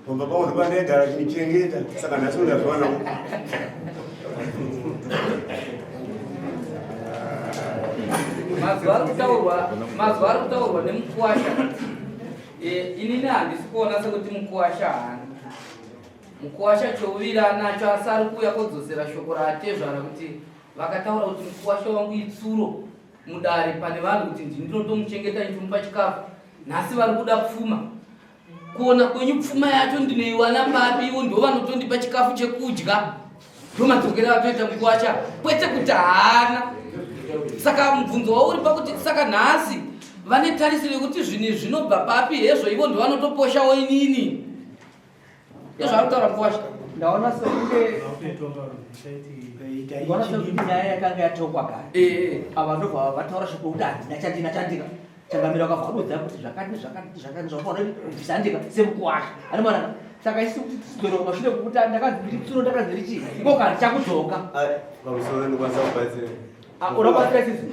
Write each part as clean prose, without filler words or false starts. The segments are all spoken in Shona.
Pamba pangu ndopandaigara chinichengeta saka nhasi ndazviwana. Mazuva ari kutaurwa, mazuva ari kutaurwa nemukuwasha. Eh, inini handisi kuona sekuti mukuwasha haana. Mukuwasha chouviri anacho asi ari kuuya kodzosera shoko raatezvara kuti vakataura kuti mukuwasha wangu itsuro mudare pane vanhu kuti ndini ndinotomuchengeta ndichimupa chikafu. Nhasi vari kuda pfuma. Kuona kwenyu pfuma yacho ndinoiwana papi? Ivo ndivo vanotondipa chikafu chekudya, ndomadzokera vatoita mukuwasha, kwete kuti haana. Saka mubvunzo wauri pakuti saka nhasi vane tarisiro yekuti zvinhu izvi zvinobva papi? Hezvo ivo ndivo vanotoposhawo inini, ndozvaari kutaura mukuwasha. Ndaona sekunge ndaona sekuti nyaya yakanga yatokwa kare. Ava ndobva vataura shoko kuti handina chandina chandika. Changamira wakabva audza kuti zvakati zvakati zvakati zvakaona kubvisa ndika semukuwasha. Ani mwana saka isu kuti tidzore kumashure kukuti ndakanzi ndiri tsuro ndakanzi ndiri chii iko kana chakudzoka. Pamusoro ndikwanisa kubatsira. Ah, unobatsira isisu.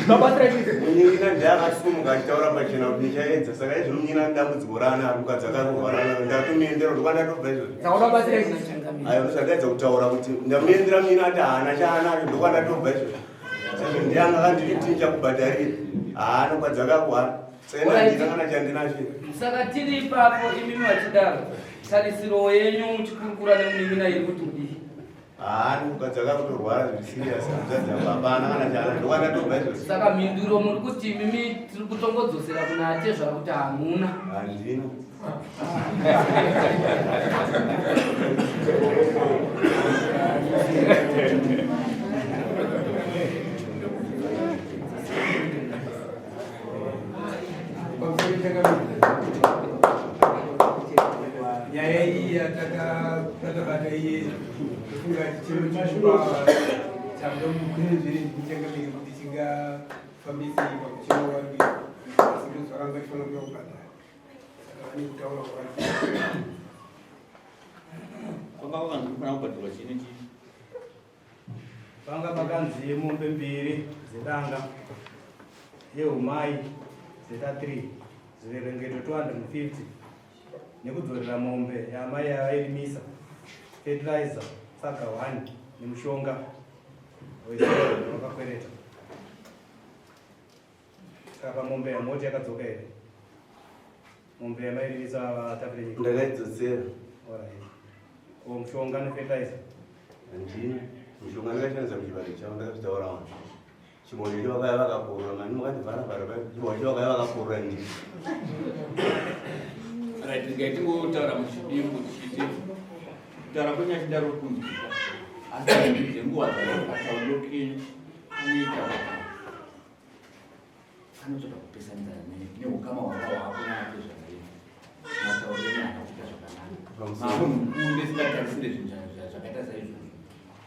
Unobatsira isisu. Munyina ndiye akasumuka achitaura pachena kuti ndichaedza saka izvo munyina dambudziko raana ari mukadzi akarwara ndatomuendera kuti kwandatobva izvozvo. Saka unobatsira isisu. Ayo ndosakaedza kutaura kuti ndamuendera munyina ati haana chaanacho ndokwandatobva izvozvo. Sezvo ndiye anga akanditi ndichakubhadharira. Haana mukadzi akakuhara. Saka ini handina kana chandinacho. Saka tiri ipapo imimi vachidaro tarisiro yenyu muchikurukura nemunin'ina iri kuti kudii? Haana mukadzi akakutorwara zviri serious hanzvadzi yangu hapana kana chaana ndokwandatobva izvozvo. Saka mhinduro muri kuti imimi tiri kutongodzosera kuna atezvara kuti hamuna. Handina. Nyaya iyi yatatabata iye kufunga chichero chinopa chabuda mukwenenzvere ndichangamire kuti chingafambisei pakuchema vari asi ndozvakanga chifanira kuya kubhadhara. Saka vane kutaura kwavari. Kwanga kwakanzi kufanira kubhadharwa chii nechii? Panga pakanzi mombe mbiri dzedanga yehumai zeta 3 zviverengeto 250 nekudzorera mombe yaamai yavairimisa fertilizer tsaga 1 nemushonga wesora wakakwereta. Saka pamombe yamoti yakadzoka here? Mombe yamairimisa vatapire nyika. Ndakaidzosera. Alright. Ko mushonga nefertilizer? Handina. Mushonga ndakashandisa muchibage chavo ndakazvitaura wani. Chibonde icho vakauya vakaporora mani makandivhara vhara paya. Chibonde icho vakauya vakaporora ndii. Right, regai tingotaura muchidimbu tichiti kutaura kwenyu achidaro kunzwika asi dzenguva dzakatauriro kenyu anoita anotsvaka kupesanidza neukama hwanga hwako nake zvakanaka matauriro enyu haana kuita zvakanaka mamunhu mukuru ndisingatarisire zvinhu zvakaita saizvozvo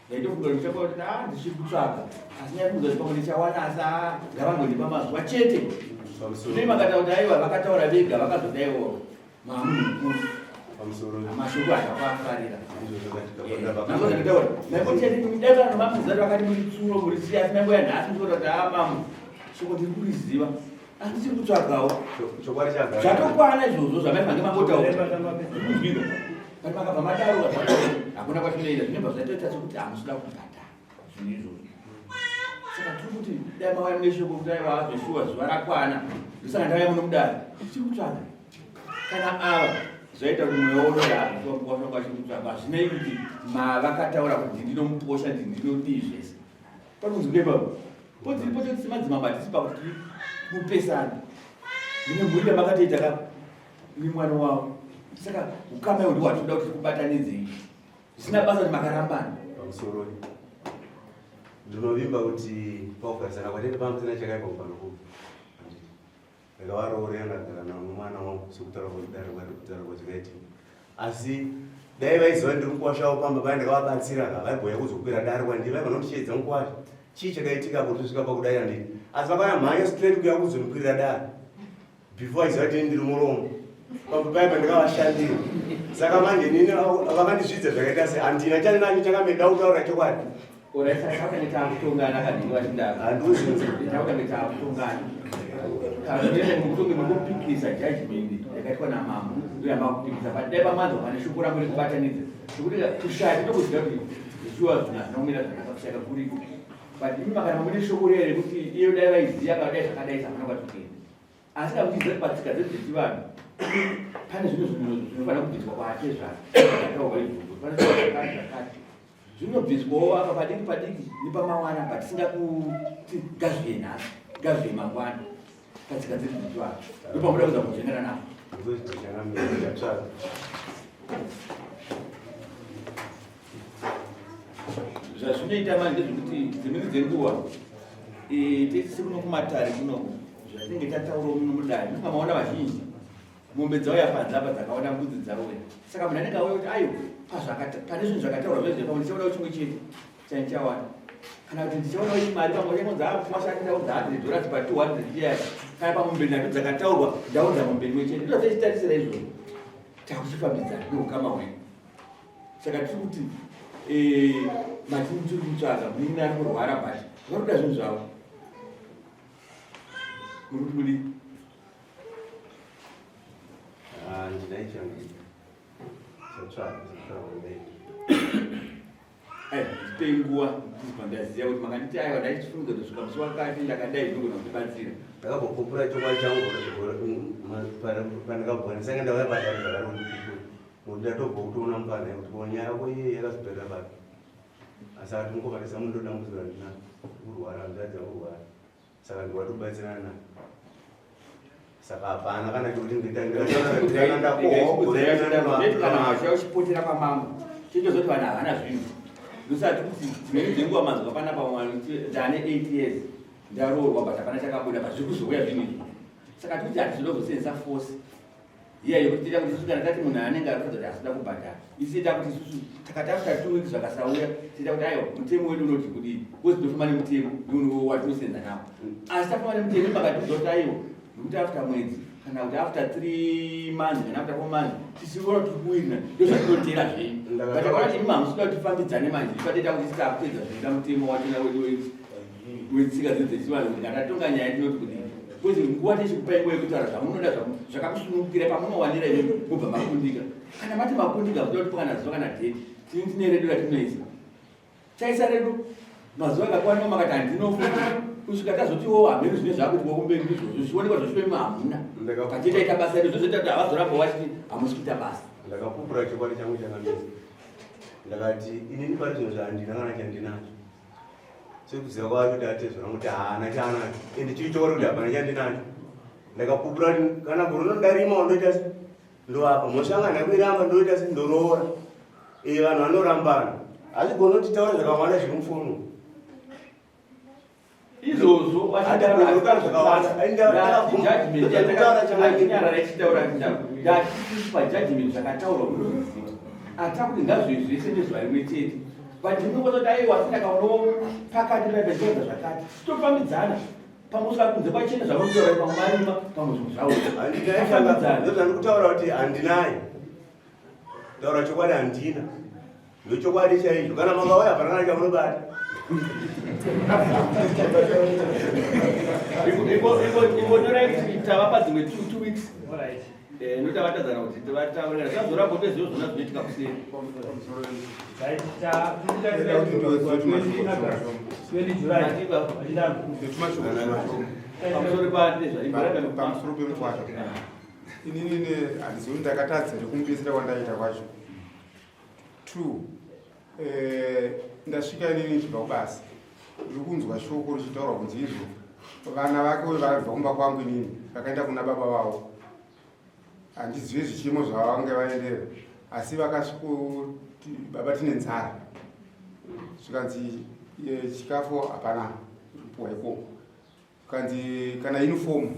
ndaitofunga kuti ndichakwa kuti ah ndichiri kutsvaga asi nyaya kuti pamwe ndichawana asi ah ngavangonipa mazuva chete zvino makataura kuti aiwa vakataura vega vakazodaiwo Mamunhu mukuru. Pamusoro. Mashoko akafafarira. Ndakutaura. Maimbocheti dai vanhu vamuziva vakati muri tsuro muri chii asi maimboya nhasi muchikuta kuti haa mambo shoko tiri kuriziva asi tichiri kutsvagawo. Chokwadi chagara. Zvatokwana izvozvo zvamaifange mangotaura. Kunzwika. But makabva madaro hakuna kwatinoenda zvinobva zvatoita sekuti hamusida kubhadhara. zvinhu izvozvo saka tiri kuti dai mauya mune shoko kuti aiwa zveshuwa zuva rakwana ndosaka ndauya muno mudare tiri kutsvaga kana ava zvaita kuti mweya unoyakuwashonga achiri kutsvaga hazvinei kuti mavakataura kuti ndinomuposha ndi ndinodii zvese pari kunzi kudai baba podziripo toti semadzimambo hatisi pakuti mupesana mune mhuri yamakatoita ka nemwana wavo saka ukama iwo ndiwatinoda kuti tikubatanidzei zvisina basa kuti makarambana. Pamusoroi ndinovimba kuti pakugarisana kwatete panga pasina chakaipa kubva nokubva ndakavaroorera ndagara navo nomwana wangu sekutaura kwekudare kutaura kwazvakaitika asi dai vaiziva ndiri mukuwasha wavo pamba paya ndakavabatsira ka vaibhoya kuzokwira dare kwandiri vaibva nondisheedza mukuwasha chii chakaitika apo tosvika pakudai andini asi vakauya mhanya straight kuya kuzondikwirira dare before aiziva kuti ndiri murombo pamba paya pandikavashandira saka manje nini vakandizvidza zvakaita se handina chandinacho chakameda kutaura chokwadi. Oraisa takutange takutongana kana vachidaro. Handiuzinzi. Takutange takutongana. Kana mutonge mukupikisa judgment yakaitwa namambo ndoyamba kupikisa but dai pamanzwa pane shoko rangu rekubatanidza zvekuti kushaya tinokuziva kuti zviwa zvinhu hazvina kumira zvakanaka kushaya kuriko but imi makana mune shoko riya rekuti iyo dai vaiziva kana dai zvakadai hapana kwatikuenda asi kana muchiziva kuti patsika dzedu dzechivanhu pane zvinhu zvinofanira kubviswa kwaatezvara zvakataurwa izvozvo pane zvakati zvakati zvinobviswawo apa padiki padiki nepamawana but tisingakuti ngazviye nhasi ngazviye mangwana patsika dzedu dzechivanhu ndopamuda kuza kuzvengana napo. Zvazvinoita manje ndezvekuti dzimweni dzenguva tese kuno kumatare kunoku zvatinenge tataurawo muno mudare ndofunga maona vazhinji mombe dzauya panze apa dzakaona mbudzi dzauya saka munhu anenge auya kuti ayo pane zvinhu zvakataurwa zvezve pamwe ndichaonawo chimwe chete chandichawana kana kuti ndichaonawo iyi mari pamwe chainonzi akwasha ndaunza 100 dollars pa 200 iyaya kana pamombe nhatu dzakataurwa ndaunza mombe imwe chete ndotichitarisira izvozvo takuchifambidzana neukama hwedu saka tiri kuti eh, matini tiri kutsvaga munin'ina ari kurwara but vari kuda zvinhu zvavo muri kuti kudii? Ah, Ndipei nguva ndizwa ndaziva kuti makanditi aiwa ndaichifunga kutosvika musi wakati ndakadai zvinogona kundibatsira. Ndakambopupura chokwadi changu pandakabva ndisanga ndauya padare zvakare kundipupura nokuti ndatobva kutoona mupfanha kuti ko nyaya yako iye yakazoperera papi asi ati mukomana samu ndodambudziko randinaro kurwara hanzvadzi yakurwara saka ndiwatobatsirana naye saka hapana kana chekuti nditakandakohwagorekanaa uchipotera kwamambo chitozoti vanhu havana zvinhu ndosati kuti dzimweni dzenguva manzwa panapa ndane 8 years ndaroorwa but hapana chakabuda but zviri kuzouya zvinhu izvi saka tikuti hatizoda kuzosenzesa force iya yekuti tiita kuti isusu kana tati munhu anenge arikuratidza kuti asida kubhadhara isu tiita kuti isusu takati after 2 weeks zvakasauya tiita kuti aiwa mutemo wedu unoti kudii because tinofamba nemutemo neunhu watinosenza nawo asi tafamba nemutemo pakatiudza kuti aiwa nekuti after mwedzi kana kuti after 3 months kana after 4 months tisikuona kuti tikuwirina ndozvatinotera zvenyu but takaona kuti imi hamusida kuti tifambidzane manje ipateta kuti titakutedza zvinoita mutemo wachona wedu wetsika dzedu dzechivanhu kuti kana tatonga nyaya tinoti kudii because nguva tichikupai nguva yekutaura zvamunoda zvakakusunungukira pamunowanira imi mobva makundika kana mati makundika munoda kuti kana zuva kana dheti tini tine redu ratinoisa taisa redu mazuva akakwana makati handinofuti kusvika tazotiwo hameno zvine zvakuitwa kumberi ndizvozvo zvichionekwa zvosvika imi hamuna patitaita basa redu zvozoita kuti havazoramba vachiti hamusi kuita basa. Ndakapupura chokwadi changu chakamira ndakati inini pari zvinhu zvahandina kana chandinacho sekuziva kwaari kuti atezvara kuti haana chaanacho ende chiri chokwadi kuti hapana chandinacho ndakapupura kuti kana gore rinondarima wandoita se ndoapa mhosva yanga ndakuiramba ndoita se ndoroora ee vanhu vanorambana hazvigoni kuti taura zvakawanda zviri mufoni Izvozvo pajudgment zvakataurwa munoziva atakuti ngazvive zvese nezuva rimwe chete but ndinokwanisa kuti aiwa asi ndakaonawo pakati paipachiedza zvakati tofambidzana pamwe usika kunze kwachena zvamukutaura pamwe marima pamwe zvimwe zvauafambidzana ndozvandikutaura kuti handinaye taura chokwadi handina ndochokwadi chaicho kana makauya hapana kana chamunobata. Ingonyorai kuti tavapa dzimwe 2 weeks nokuti avatadzana kuti tivataurira zvazoramba toziva zvona zvinoitika kuseri. Pamusoro pamusoro pemukwasha inini handizivi kuti ndakatadza here kumubetsera kwandaita kwacho. 2 ndasvika inini ndichibva kubasa ndiri kunzwa shoko richitaurwa kunzi izvo vana vake uye vabva kumba kwangu inini vakaenda kuna baba vavo handizive zvichimo zvavange vaendera asi vakasvikoti baba tine nzara zvikanzi chikafu hapana kupuwa ikoko Kanzi kana uniform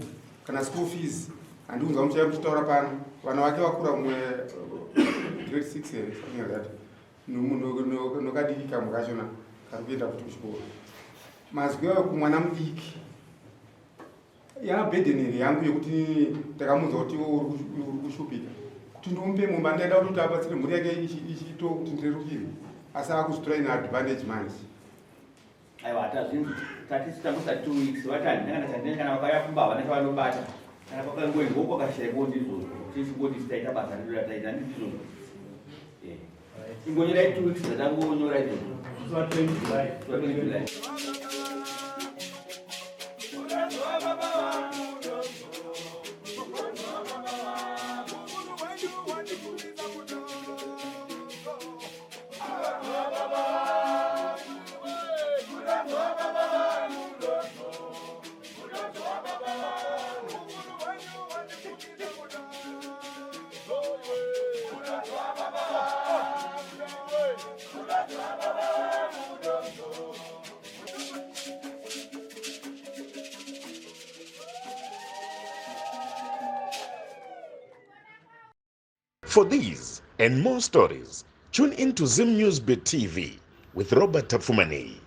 kana school fees handikunzwa muchaya muchitaura pano vana vake vakura mumwe grade 6 here something like that nokadiki kamwe kachona kari kuenda kuti kuchikoro mazwi ayo kumwana mudiki yabhedheneri yangu yekuti ndakamuudza kuti uri kushupika kuti ndimupe mumba ndaida kuti abatsire mhuri yake ichito kuti ndirerukire asi akuzvitora in advantage manje. Aiwa tazvinzi tati tangosa 2 weeks vati handina kana chandina kana vakauya kumba havana chavanobata kana kwakangoendwa kwakashaikwo ndizvozvo tichingoti taita basa redu rataita handiti ndizvozvo. Eh. Ingonyorai 2 weeks dzatangonyora izvozvo. 20 July. 20 July. For these and more stories, tune in to Zim News Bit TV with Robert Tafumani.